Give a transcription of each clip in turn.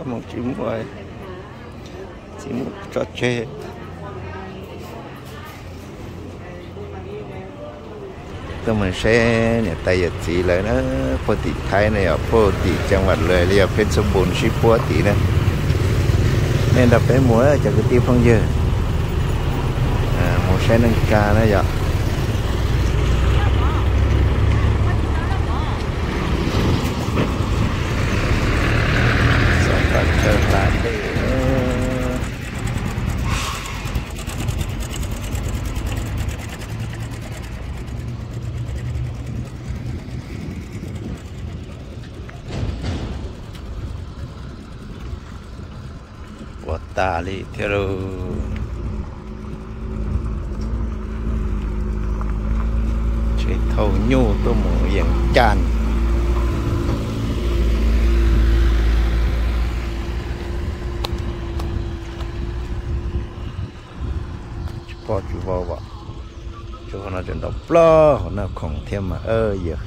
Mus tsis muaj, txiv mus tso tseg. Tuaj mus saib niam tais yawm txiv lawv na, puag tim Thaib ne yom, puag tim ceeb vaj lawv li yog Pheej Xub Npun sib puab tim na. Nej nrog peb mus cov kwv tij phooj ywg, mus saib neej tsa na yom. Xov tom chaw hla dej. Puas tas li thiab lauj. Tsheb thauj nyuj tuaj mus Yees Cas. Tsis pom tsis vau as. Tsuas qhov no tseem nrov plaub hauv na, khoom thiab mas yog.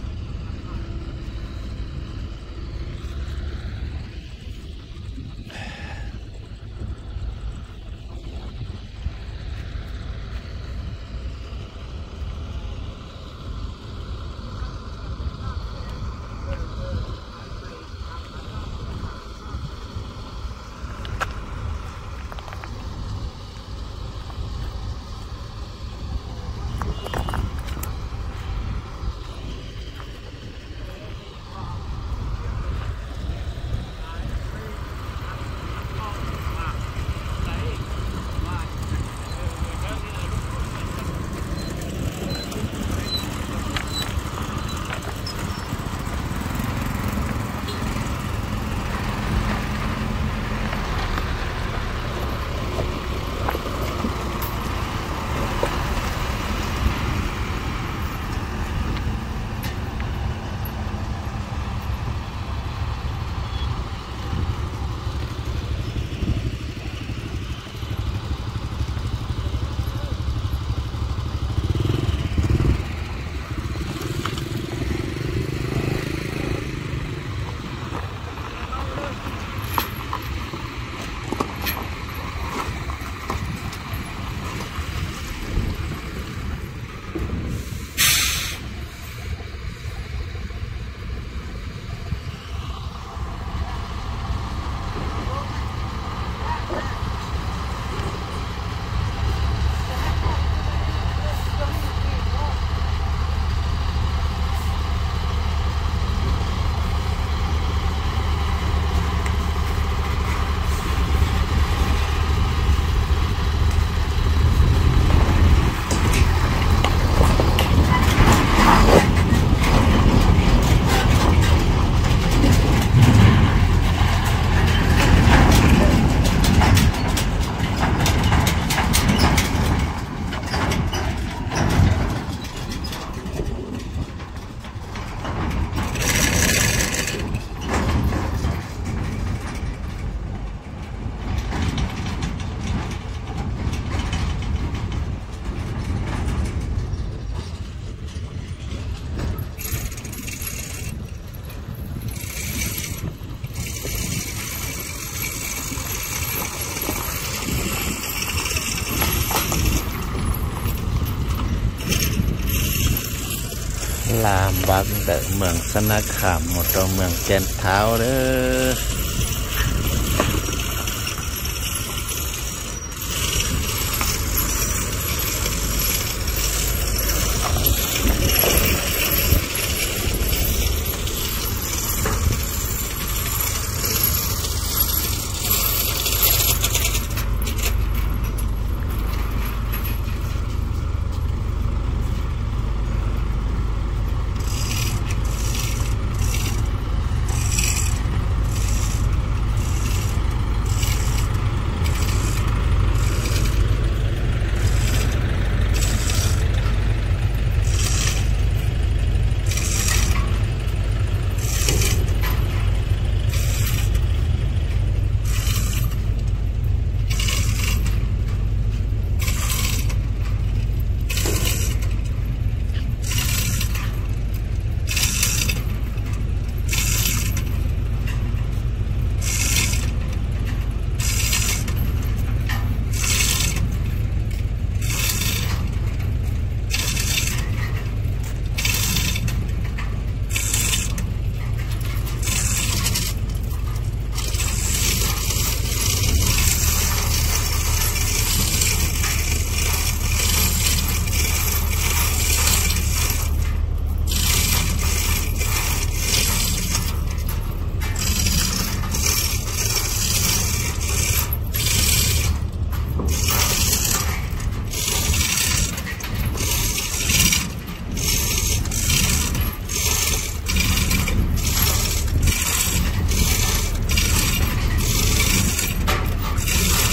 Hla npav ntawm moos Xab Nab Kham mus rau moos Ceeb Thauv lawm.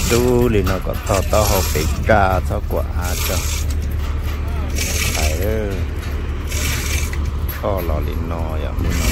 tub li no kom tog taub hau pes tsawg, txhob kua av tso. Hais, tshoj los li no yog hnub no.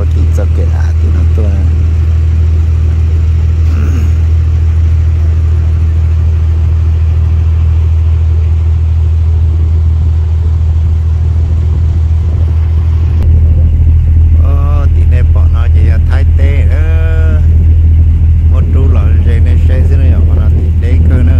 Tim txoj kev av tim no tuaj. Tim nej pom no ces yog Thaib teb, muab rub los ze nej saib xwb na, yog qhov no tim deb kawg na.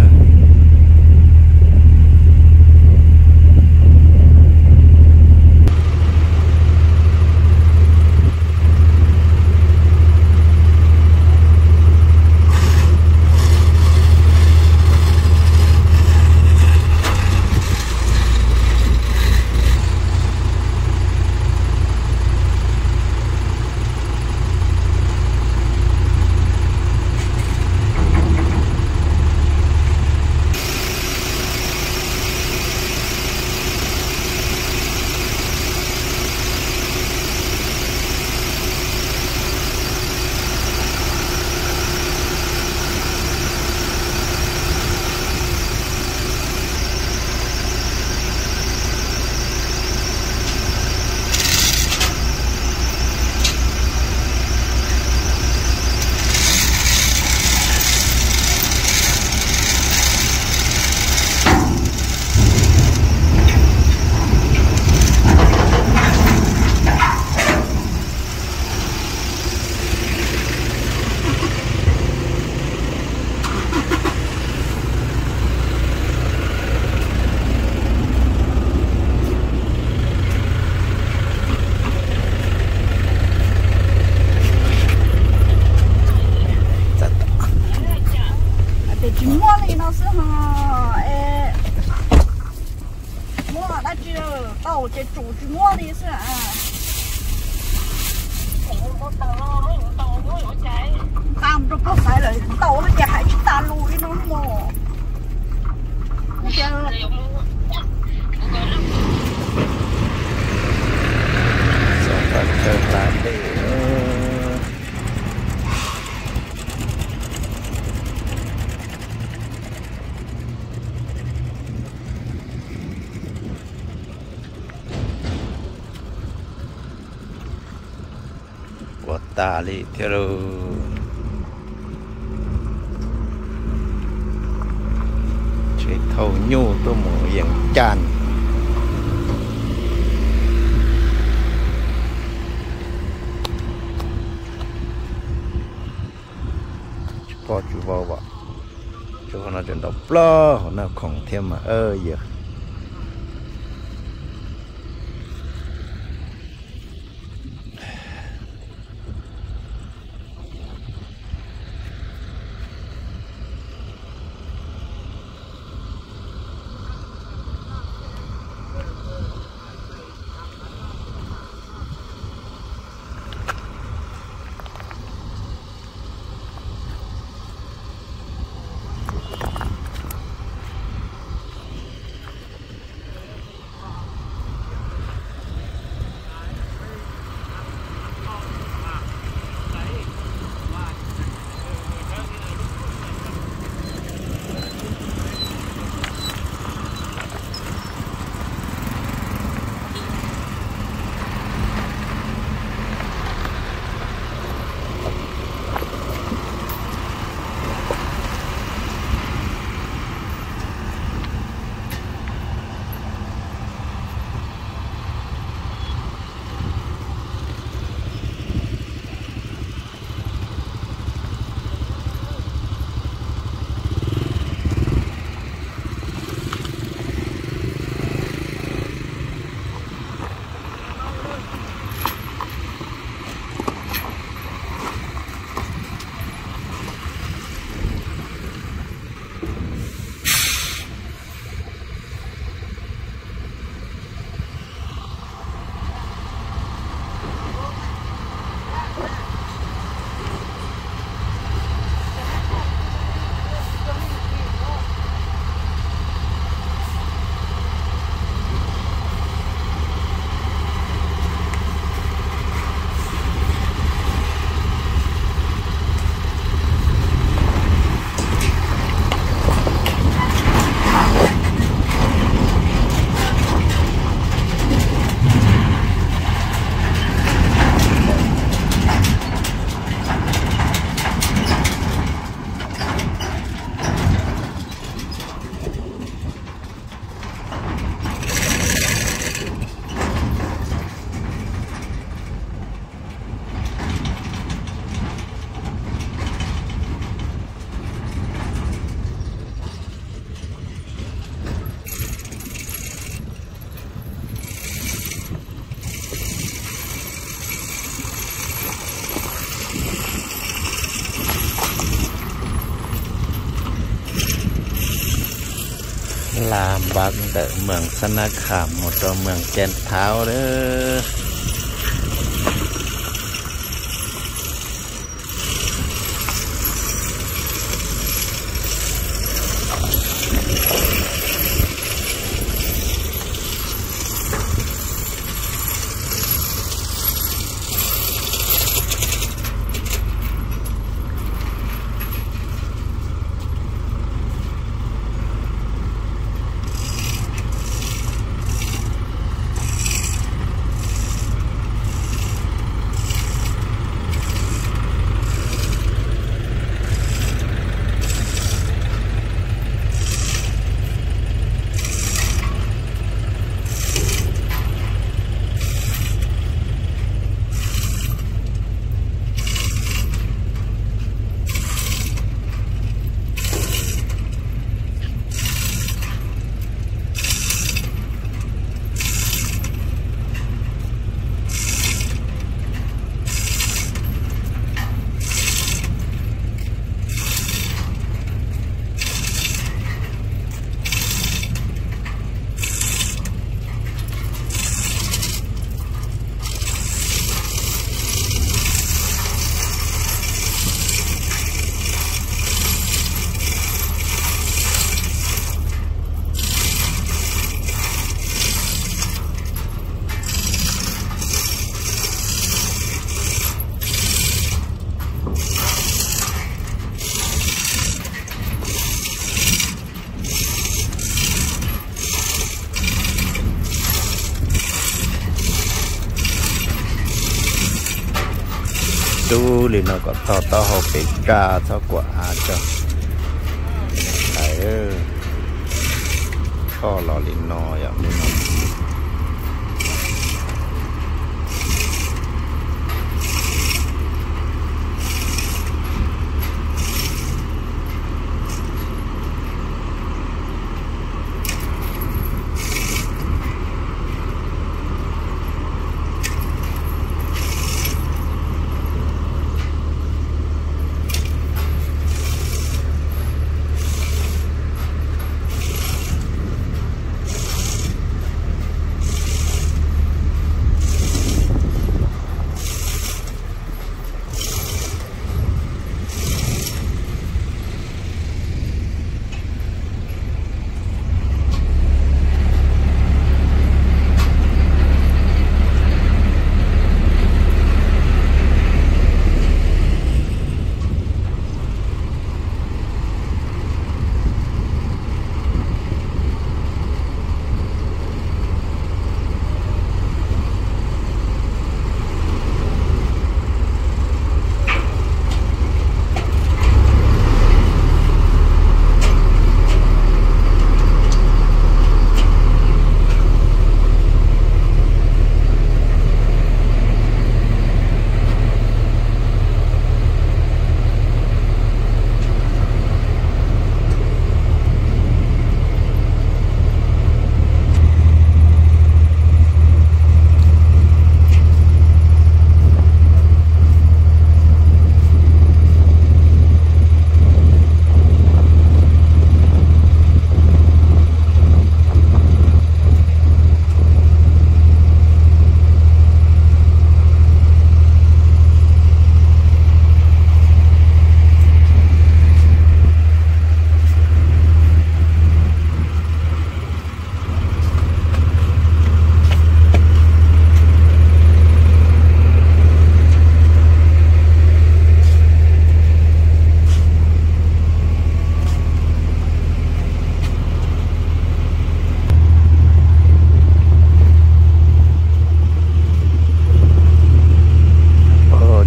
Ces tsis muaj li no xwb ho. Muaj dab tsi tau ces tsum tsis muaj li xwb. Nqa rau pog xaiv lawm ntau ces hais tsis tas lus li no mus. Ua tas li thiab lauj. Tsheb thauj nyuj tuaj mus Yees Cas. Tsis pom tsis vau as. Tsuas qhov no tseem nrov plaub hauv na, khoom thiab mas yog. Laj npab ntawm moos Xab Nab Kham mus rau moos Cees Thauv lawm. dub li no kom tog taub hau pes tsaj txhob kuam av tso. Hais, koj los li no yom.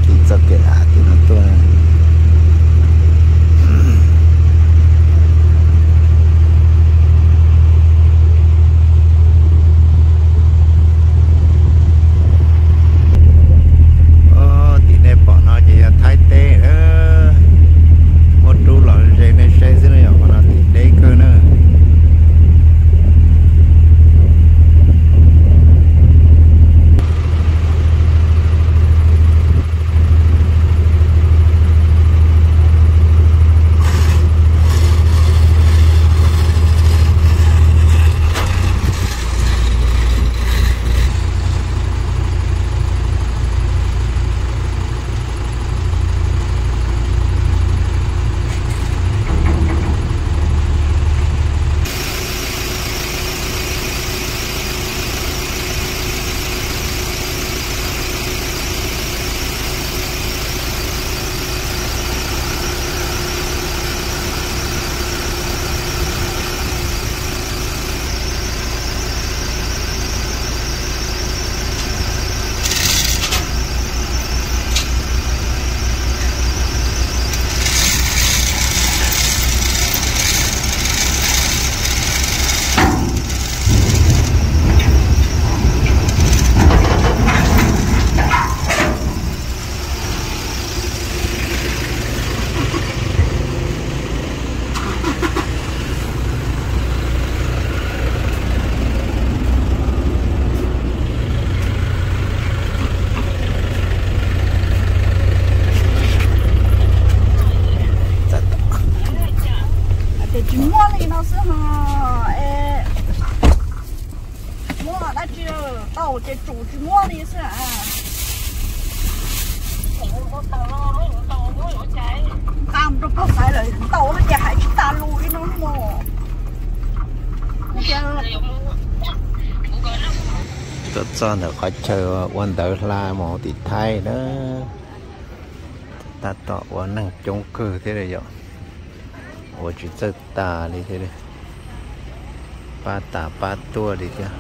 Tim txoj kev av tim no tuaj. Tim nej pom no ces yog Thaib teb. Muab rub los ze nej saib xwb na yom, qhov no tim deb kawg na. Ces tsis muaj li no xwb ho. Muaj dab tsi tau ces tsum tsis muaj li xwb. Nqa mus rau pog xaiv lawm ntau no ces hais tsis tas lus li no mus. Tuaj txog ntawm qhov chaw ua ntawv hla mus tim Thaib na. Tab tom ua neeg coob kawg thiab li yom. Ua tsis txawj tas li thiab li. Pab tas pab tuaj li thiab.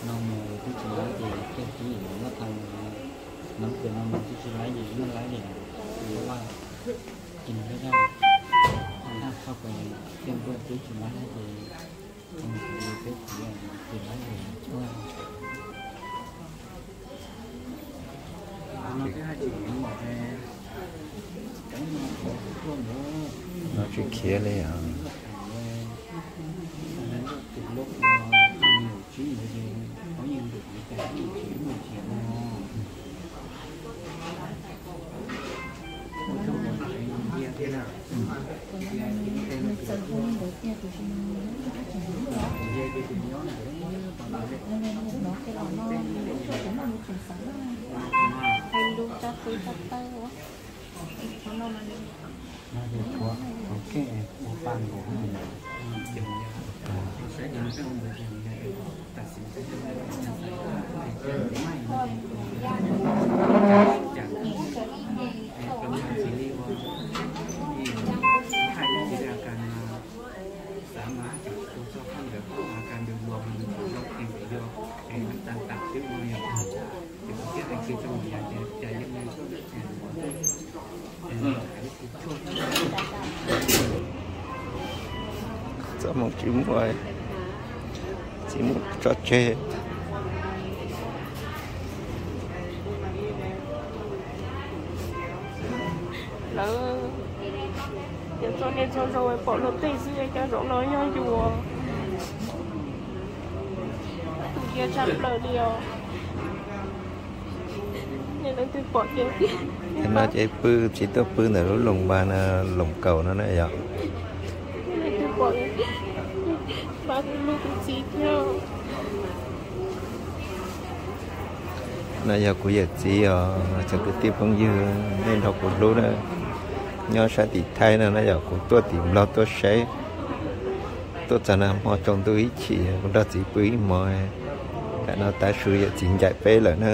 No mus twb tsis laib ces thiaj tsis muaj thaum, nov tias no mus twb tsis laib ces muaj laib li, vaj ces vaj vaj thauj pes tiaj nkuaj twb tsis laib ces peb tsis tsis laib li. No tsis khiav li os. Hais lus tso kwv tso tawg ua. Txoj moo tsis muaj, txiv mus tso tseg. Lawv yog txog niaj txog zaus pom luag tej xwb, cov zaum no yog yus tus cia tshaj plaws li os. Nej leej twg pom ces no ces pw, tsis tuaj pw ntawm lub loos npas, loos kaum no na yom. Nej leej twg pom pab tus lub tus txiv thiab. No yog kuv yawm txiv os, cov kwv tij phooj ywg nej nrog kuv hlub na, nyob sab tim Thaib no na yom, kuv tuaj tim Nplog tuaj saib, tuaj txog no hmo tsaus ntuj ib chim kuv nrog txiv pw ib hmo. Tam no tav su yawm txiv ncaim peb lawm na.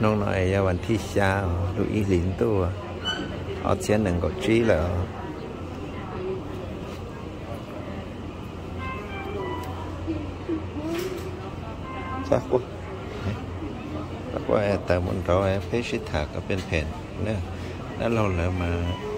Hnub no es yog vas thib xya, lub ib hlis ntuj, ob txhiab nees nkaum tsib lawm. Quaj, quaj tawm mus nraud peb sib tham kom pheej phem na. Dab laug lawv mas